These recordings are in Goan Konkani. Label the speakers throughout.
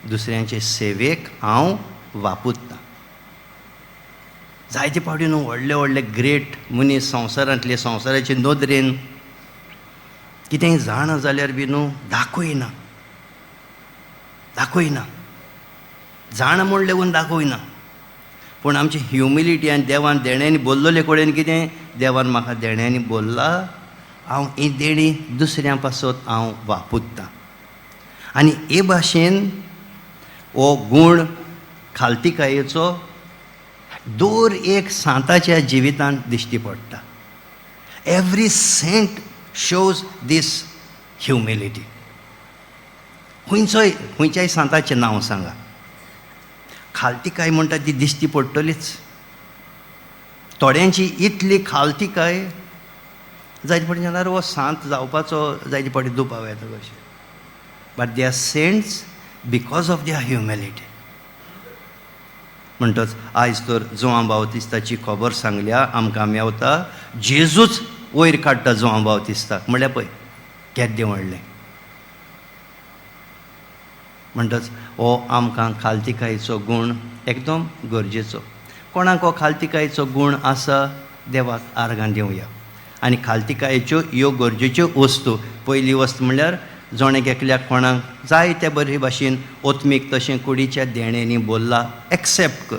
Speaker 1: दुसऱ्यांचे सेवेक हांव वापुरतां. जायते फावटी न्हू व्हडले व्हडले ग्रेट मनीस संवसारांतले, संवसाराचे नदरेन कितेंय जाणा जाल्यार बी न्हू दाखयना, दाखयना, जाणा म्हूण लेगून दाखयना. पूण आमची ह्युमिलिटी आनी देवान देण्यांनी बोल्लोले कडेन कितें, देवान म्हाका देण्यांनी बोल्ला, हांव ही देणी दुसऱ्यां पासत हांव वापुरतां. आनी हे भाशेन हो गूण खालतिकायेचो दर एक सांताच्या जिवितांत दिश्टी पडटा. Every saint shows this humility. खंयचोय, खंयच्याय सांताचें नांव सांगा, खालतिकाय म्हणटा ती दिश्टी पडटलीच. थोड्यांची इतली खालतिकाय जायते फावटी जाल्यार हो सांत जावपाचो जायते फावटी दुबाव येता कशें, but they are saints because of their humility. म्हणटच आयज तर जुवां बावतिस्ताची खबर सांगल्या आमकां मेवता. जेजूच वयर काडटा जुवां बावतिस्ताक, म्हणल्यार पळय केद्दें व्हडलें. म्हणटच हो आमकां खालतिकायेचो गूण एकदम गरजेचो. कोणाक हो खालतिकायेचो गूण आसा, देवाक आर्गां दिवया. आनी खालतिकायेच्यो ह्यो गरजेच्यो वस्तू. पयली वस्त म्हणल्यार जण एक एकल्याक कोणाक जाय त्या बरे भाशेन ओत्मीक तशें कुडीच्या देण्यांनी बोल्ला, एक्सेप्ट कर,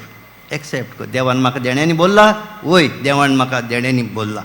Speaker 1: एक्सेप्ट कर. देवान म्हाका देण्यांनी बोल्ला, वय देवान म्हाका देण्यांनी बोल्ला.